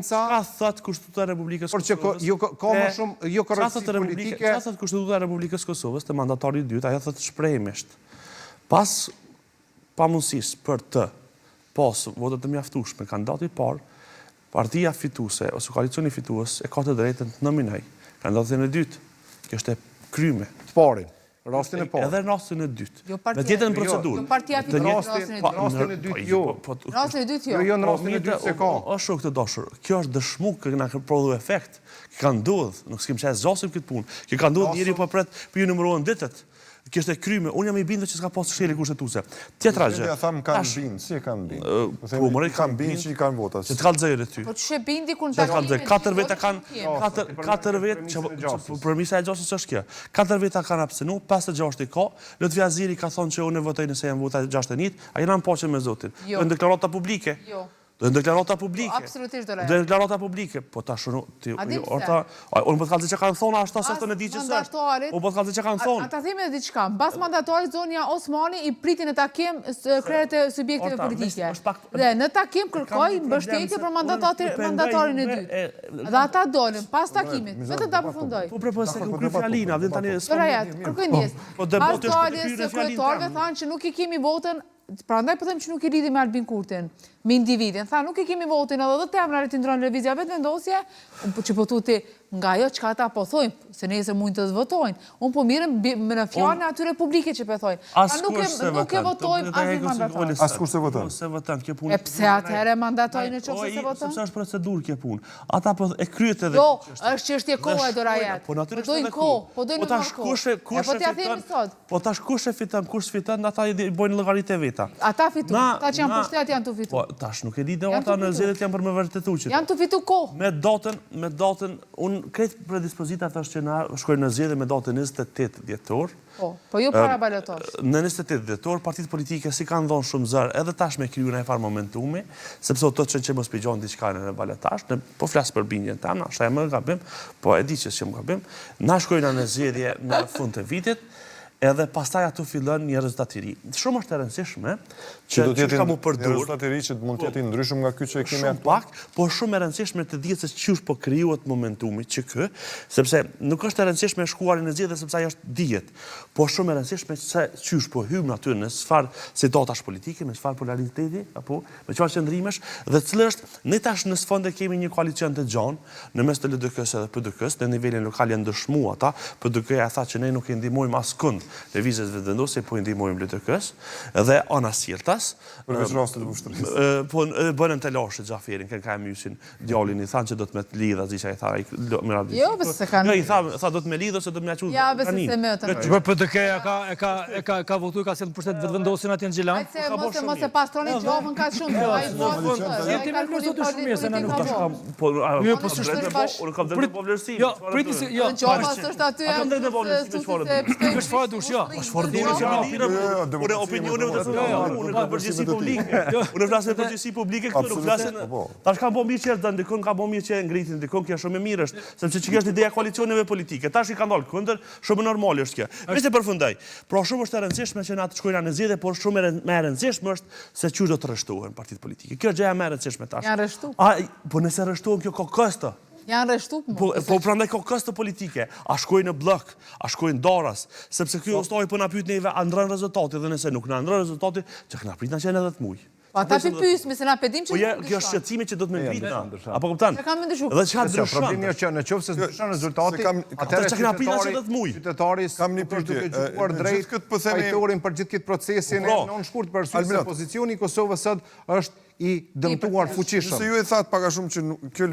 Çka thotë Kushtetuta e Republikës së Kosovës? Por që jo ka më shumë jo korrektësi politike. Çka thotë Kushtetuta e Republikës së Kosovës te mandatari i dytë, ajo thotë shprehimisht. Pas pamundësisë për të pas vota të mjaftueshme kandidati i parë, partia fituese ose koalicioni fitues e ka të drejtën të nominojë kandidatin e dytë. Kjo është e kryme. Të parin. Rastin e parë. Edhe në rastin e dytë. Jo partia. Në tjetën jo, procedurë. Jo partia fiton në rastin e dytë. Në rastin e dytë jo. Po, po, në rastin e dytë jo. Jo, jo në rastin e dytë s'e ka. O shok të dashur, kjo është dëshmu që na ka prodhu efekt. Kjo ka ndodh, nuk s'kem çfarë zgjasim këtë punë. Kjo ka ndodh njëri po pret, po ju numërohen ditët. Kjo është e kryme. Unë jam i bindur që s'ka pas shkelje kushtetuese. Tjetra gjë. Ja thamë kanë bind, si e kanë bind? Po themi, po, kanë bind që i kanë votat. Që të kallzoj edhe ty. Po ç'e bindi kur në takime? Katër veta kanë katër katër vetë që po, premisa e gjasës është kjo. Katër veta kanë abstenu, 56 i ka. Lutfi Haziri ka thonë që unë votoj nëse janë vota 61, a jena në paqe me Zotin. Jo. Në deklarata publike. Jo. Do në deklarata publike. Po, absolutisht do Do në deklarata publike. Po tash unë ti jo, orta, unë po të kallzoj çka kanë thonë, ashtu sa të di që s'është. Unë po të kallzoj çka kanë thonë. A ta themi edhe diçka, mbas mandatarit zonja Osmani i priti në takim krerët e subjekteve politike. Dhe në takim kërkoi mbështetje për mandatarin e dytë. Dhe ata dolën pas takimit, vetëm ta përfundoj. Po po se kam kry fjalinë, a vjen tani. Kërkoj ndjesë. Po pas daljes së kryetarëve thanë që nuk i kemi votën Prandaj po them që nuk e lidhi me Albin Kurtin, me individin. Tha, nuk e kemi votën edhe dhe emra le t'i ndron Lëvizja Vetëvendosje, unë po që po thu ti nga ajo çka ata po thojnë, se nesër mund të të votojnë. Unë po mirrem me në fjalën e atyre publike që po thojnë. Tha, nuk e, nuk e votojmë asnjë mandatar. Askush s'e voton. S'e voton, kjo punë. E pse atëherë mandatoi në qoftë se s'e voton? Sepse është procedurë kjo punë. Ata po e kryet edhe Jo, është çështje kohe Dorajet. Po natyrisht po edhe kohë. Po dojnë po tash kush e kush e po fiton? Po tash kush e fiton, kush s'fiton, ata i bojnë llogaritë e veta. Ata fitu, ata që janë pushtet janë tu fitu. Po tash nuk e di dhe ata në zgjedhjet janë për me vërtetu që. Janë tu fitu kohë. Me datën, me datën, unë krejt predispozitat është që na shkojmë në zgjedhje me datën 28 dhjetor. Po, po jo para balotazh. Në 28 dhjetor partitë politike s'i kanë dhënë shumë zor edhe tash me kriju një farë momentumi, sepse ato që që mos po gjon diçka në balotazh, në po flas për bindjen teme, nashta jam gabim, po e di që s'jam gabim. Na shkojna në zgjedhje në fund të vitit, edhe pastaj aty fillon një rezultat i ri. Shumë është e rëndësishme që do të jetë një rezultat i ri që mund të jetë i ndryshëm nga ky që e kemi aktual. Pak, po shumë e rëndësishme të dihet se qysh po krijohet momentumi që ky, sepse nuk është e rëndësishme shkuarja në zgjedhje sepse ajo është dihet. Po shumë e rëndësishme se qysh po hyjmë aty në çfarë situatash politike, me çfarë polariteti apo me çfarë qëndrimesh dhe cili është ne tash në sfond e kemi një koalicion të gjanë Në mes të LDK-së edhe PDK-së, në nivelin lokal janë dëshmu ata, PDK-ja tha që ne nuk i ndihmojmë askund Lëvizjes Vetëvendosje, po i ndihmojmë LDK-së, dhe anasjelltas. Përveç rastit të Vushtrrisë. Po bënë telashe Xhaferin, kënë ka e mysin djalin, i thanë që do të me të lidh, a i tha, me rabdi. Jo, pse se kanë. Jo, i tha, tha do të me lidh ose do të me çu. Ja, pse se më të. Po PDK-ja ka e ka e ka ka votuar ka sjellë në pushtet Vetëvendosjen atje në Gjilan. Hajde se mos e mos e pastroni qafën kaq shumë, ai po. Jo, ti më vlerëson shumë mirë se na nuk tash Po, jo, po s'është drejtë po, unë kam drejtë po vlerësim. Jo, priti se jo. Në qofa s'është aty. A kam drejtë po vlerësim çfarë do? Kjo çfarë dush, jo. Po çfarë dush, jo. Unë opinionin do të thotë, unë kam përgjegjësi publike. Unë flas me përgjegjësi publike këtu, nuk flas. Po, po. Tash kam bo mirë që erdhën dikun, ka bo mirë që ngritin dikun, kjo shumë e mirë është, sepse që kjo është ideja e koalicioneve politike. Tash i kanë dalë kundër, shumë normale është kjo. Veç e përfundoj. Pra shumë është e rëndësishme që na të shkojmë në zgjedhje, por shumë më e rëndësishme është se qysh do të rreshtohen partitë politike. Kjo është gjëja më e rëndësishme tash. Janë rreshtu. A, po nëse rreshtohen kjo ka kosto. Janë rreshtu po. Po, po prandaj ka kosto politike. A shkojnë në bllok, a shkojnë ndaras, sepse ky po. ostai po na pyet neve a ndron rezultati dhe nëse nuk na ndron rezultati, çka na prit na qenë 10 muaj. Po ata pi pysmi, se na pe dim që po nuk Kjo është shqetësimi që do të më ngrit na. Apo kupton? Çka më ndryshu? Dhe çka ndryshon? Problemi është që në qoftë se ndryshon rezultati, atëherë çka na prit na qe 10 muaj. Qytetari kam një pyetje, duke gjykuar drejt këtë po themi fajtorin për gjithë këtë procesin po, e non shkurt për arsye se pozicioni i Kosovës sot është i dëmtuar fuqishëm. Nëse ju e thatë pak a shumë që kjo.